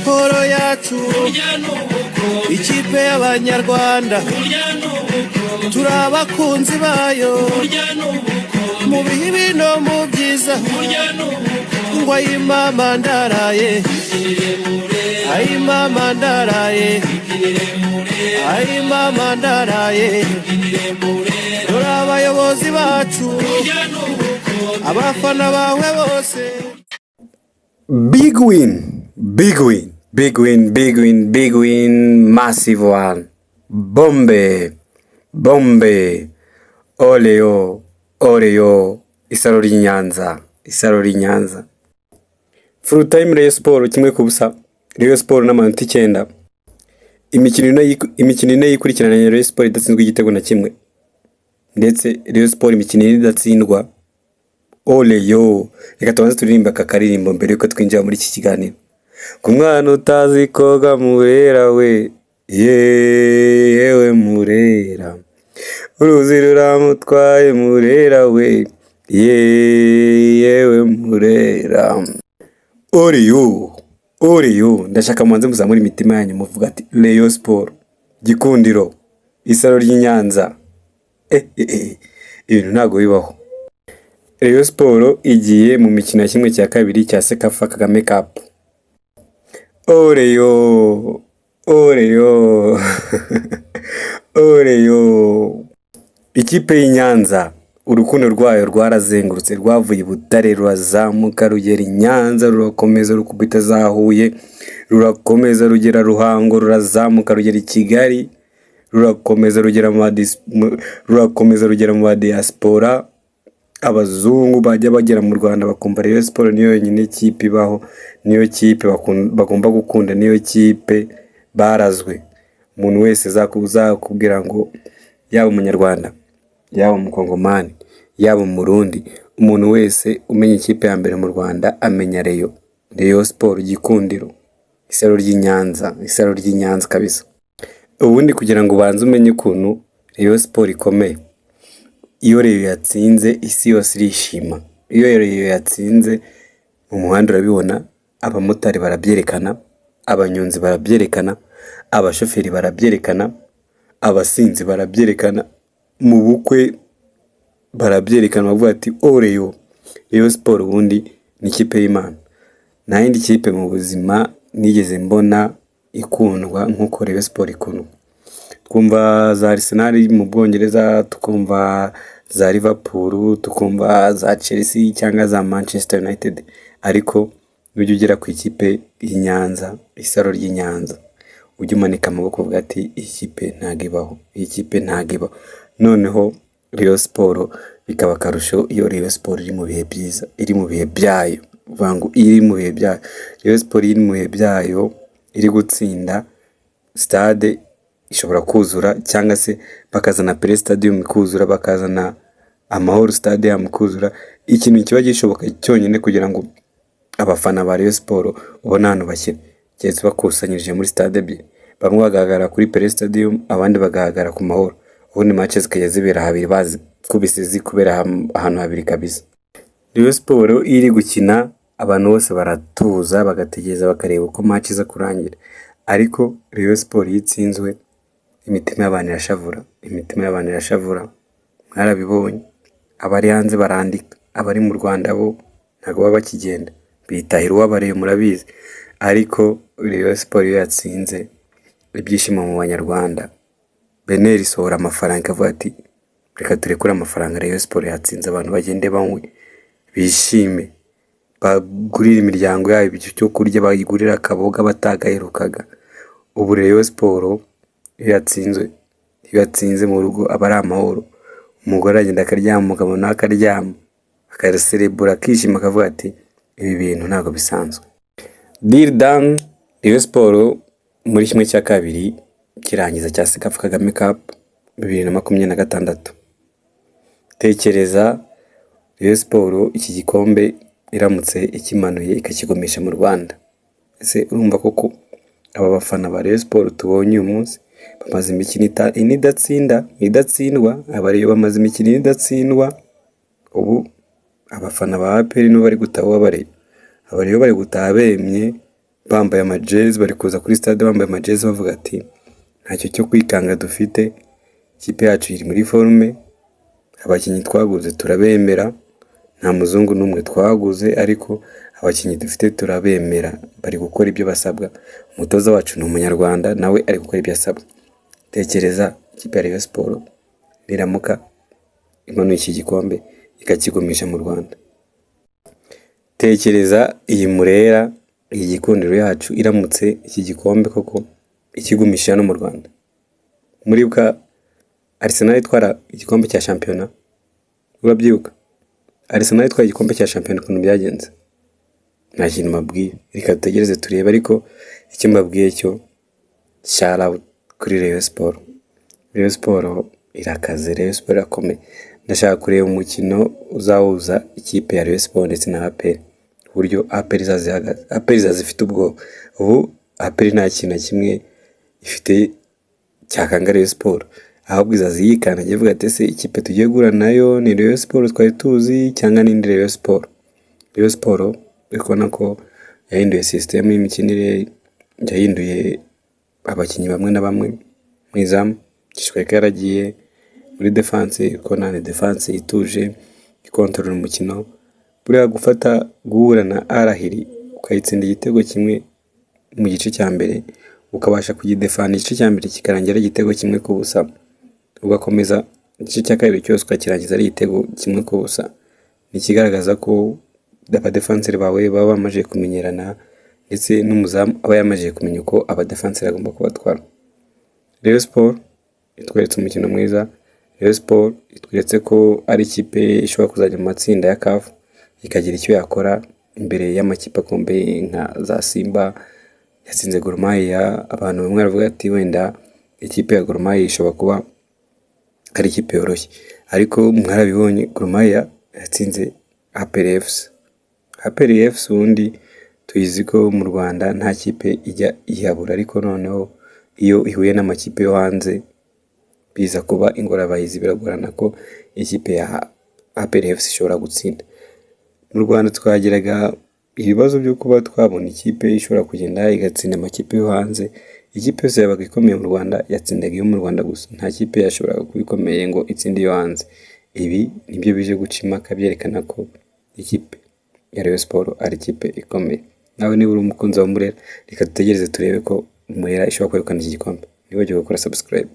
Siporo yacu, ikipe y'Abanyarwanda, turi abakunzi bayo mu bibi no mu byiza. Ngo ayimama ndaraye, ayimama ndaraye, ayimama ndaraye. Dore abayobozi bacu, abafana bawe bose. Big win, big win, big win, big win, big win, massive one. Bombe, bombe, oleo, oleo, isaro ry'i Nyanza, isaro ry'i Nyanza. Full time Rayon Sport 1-0, Rayon Sport n'amanota 9. Imikino 4 yikurikiranye Rayon Sport idatsinzwe igitego na kimwe. Ndetse Rayon Sport imikino 4 idatsindwa. Oleyo, reka tubanze turirimba aka karirimbo mbere yuko twinjira muri iki kiganiro. Ku mwana utazi koga Murera we, yewe Murera, uruzi ruramutwaye Murera we, yewe Murera. Oleyo, oleyo, ndashaka mubanze muzamure imitima yanyu muvuga ati Rayon Sport, Gikundiro, isaro ry'i Nyanza. Eh, eh, eh, ibintu ntabwo bibaho. Rayon Sport igiye mu mikino ya ½ cya CECAFA Kagame Cup. Oreyo, oreyo, oreyo. Ikipe y'i Nyanza, urukundo rwayo rwarazengurutse, rwavuye i Butare rurazamuka rugera i Nyanza, rurakomeza rukubita za Huye, rurakomeza rugera Ruhango, rurazamuka rugera i Kigali, rurakomeza rugera mu ba diaspora. Abazungu bajya bagera mu Rwanda bakumva Rayon Sport niyo yonyine kipe ibaho, niyo kipe bagomba gukunda, niyo kipe barazwe. Umuntu wese uzakubwira ngo yaba Umunyarwanda, yaba Umukongomani, yaba Umurundi, umuntu wese umenya ikipe ya mbere mu Rwanda amenya Rayon, Rayon Sport, Gikundiro, isaro ry'i Nyanza, isaro ry'i Nyanza kabisa. Ubundi kugira ngo ubanze umenye ukuntu Rayon Sport ikomeye, iyo Rayon yatsinze isi yose irishima. Iyo Rayon yatsinze mu muhanda urabibona, abamotari barabyerekana, abanyonzi barabyerekana, abashoferi barabyerekana, abasinzi barabyerekana, mu bukwe barabyerekana, bavuga ati o Rayon. Rayon Sport ubundi ni ikipe y'Imana. Nta yindi kipe mu buzima nigeze mbona ikundwa nk'uko Rayon Sport ikundwa. Twumva za Arsenal mu Bwongereza, tukumva za Liverpool, tukumva za Chelsea cyangwa za Manchester United, ariko nujya ugera ku ikipe y'i Nyanza, isaro ry'i Nyanza, ujye umanika amaboko uvuga ati iyi kipe ntabwo ibaho, iyi kipe ntabwo ibaho. Noneho Rayon Sport bikaba akarusho iyo Rayon Sport iri mu bihe byiza, iri mu bihe byayo, uvuga ngo iri mu bihe byayo. Rayon Sport iri mu bihe byayo, iri gutsinda, stade ishobora kuzura cyangwa se bakazana Pele Stadium ikuzura, bakazana Amahoro Stadium ikuzura. Ikintu kiba gishoboka cyonyine kugira ngo abafana ba Rayon Sport ubone ahantu bashyira, keretse bakusanyirije muri stade ebyiri, bamwe bagahagarara kuri Pele Stadium, abandi bagahagarara ku Mahoro, ubundi match zikajya zibera habiri, bazikubise zikubera ahantu habiri kabisa. Rayon Sport iyo iri gukina abantu bose baratuza bagategereza bakareba uko match iza kurangira, ariko Rayon Sport iyo itsinzwe imitima y'abantu irashavura, imitima y'abantu irashavura, mwarabibonye. Abari hanze barandika, abari mu Rwanda bo ntabwo baba bakigenda, bitahira uw'aba Rayon murabizi, ariko Rayon Sport iyo yatsinze ibyishimo mu Banyarwanda, BNR isohora amafaranga ikavuga ati reka turekure amafaranga, Rayon Sport yatsinze, abantu bagende banywe bishime, bagurire imiryango yabo icyo kurya, bayigurire akaboga batagaherukaga. Ubu Rayon Sport iyo yatsinzwe, iyo yatsinze mu rugo aba ari amahoro, umugore aragenda akaryama, umugabo nawe akaryama, akaserebura akishima akavuga ati ibi bintu ntabwo bisanzwe. Deal done, Rayon Sport muri ½ kirangiza cya CECAFA Kagame Cup 2026. Tekereza Rayon Sport iki gikombe iramutse ikimanuye ikakigumisha mu Rwanda. Ese urumva koko aba bafana ba Rayon Sport tubonye uyu munsi bamaze imikino 4 idatsinda, idatsindwa, aba Rayon bamaze imikino 4 idatsindwa, ubu abafana ba APR nibo bari gutaha uw'aba Rayon. Aba Rayon bari gutaha bemye. Bambaye amajezi, bari kuza kuri stade bambaye amajezi, bavuga ati ntacyo cyo kwikanga dufite, ikipe yacu iri muri forme, abakinnyi twaguze turabemera, nta muzungu n'umwe twaguze ariko abakinnyi dufite turabemera, bari gukora ibyo basabwa, umutoza wacu ni umunyarwanda nawe ari gukora ibyo asabwa. Tekereza ikipe ya Rayon Sports niramuka imanuye iki gikombe ikakigumisha mu Rwanda. Tekereza iyi Murera, iyi Gikundiro yacu iramutse iki gikombe koko ikigumishije hano mu Rwanda. Muribuka Arsenal itwara igikombe cya shampiyona, urabyibuka? Arsenal itwaye igikombe cya shampiyona ukuntu byagenze? Nta kintu mbabwiye, reka dutegereze turebe, ariko icyo mbabwiye cyo shout out kuri Rayon Sports. Rayon Sports irakaze, Rayon Sports irakomeye. Ndashaka kureba umukino uzahuza ikipe ya Rayon Sports ndetse na APR, uburyo APR izaza ihagaze. APR izaza ifite ubwoba. Ubu APR nta kintu na kimwe ifite cyakanga Rayon Sports, ahubwo izaza yikandagira ivuga ati ese ikipe tugiye guhura nayo ni Rayon Sports twari tuzi cyangwa ni indi Rayon Sports? Rayon Sports uri kubona ko yahinduye sisitemu y'imikinire, yahinduye abakinnyi bamwe na bamwe mu izamu, Gishweka yaragiye, muri défense uri kubona ni défense ituje ikontorora umukino. Buriya gufata guhura na Al Ahly ukayitsinda igitego kimwe mu gice cya mbere, ukabasha kugidefanda igice cya mbere kikarangira ari igitego 1-0, ugakomeza igice cya kabiri cyose ukakirangiza ari igitego 1-0, ni ikigaragaza ko abadefanseri bawe baba bamaze kumenyerana ndetse n'umuzamu aba yamaze kumenya uko abadefanseri agomba kubatwara. Rayon Sports itweretse umukino mwiza, Rayon Sports itweretse ko ari ikipe ishobora kuzajya mu matsinda ya CAF ikagira icyo yakora imbere y'amakipe akomeye nka za Simba yatsinze Gor Mahia. Abantu bamwe baravuga ati wenda ikipe ya Gor Mahia ishobora kuba ari ikipe yoroshye, ariko mwarabibonye Gor Mahia yatsinze APR FC. APR FC ubundi tuyizi ko mu Rwanda nta kipe ijya ihabura, ariko noneho iyo ihuye n'amakipe yo hanze biza kuba ingorabahizi, biragorana ko ikipe ya APR FC ishobora gutsinda. Mu Rwanda twagiraga ibibazo byo kuba twabona ikipe ishobora kugenda igatsinda amakipe yo hanze. Ikipe yose yabaga ikomeye mu Rwanda yatsindaga iyo mu Rwanda gusa, nta kipe yashoboraga kuba ikomeye ngo itsinde iyo hanze. Ibi nibyo bije guca impaka byerekana ko ikipe ya Rayon Sports ari ikipe ikomeye. Nawe niba uri umukunzi wa Murera, reka dutegereze turebe ko Murera ishobora kwegukana iki gikombe. Ntiwibagirwe gukora subscribe.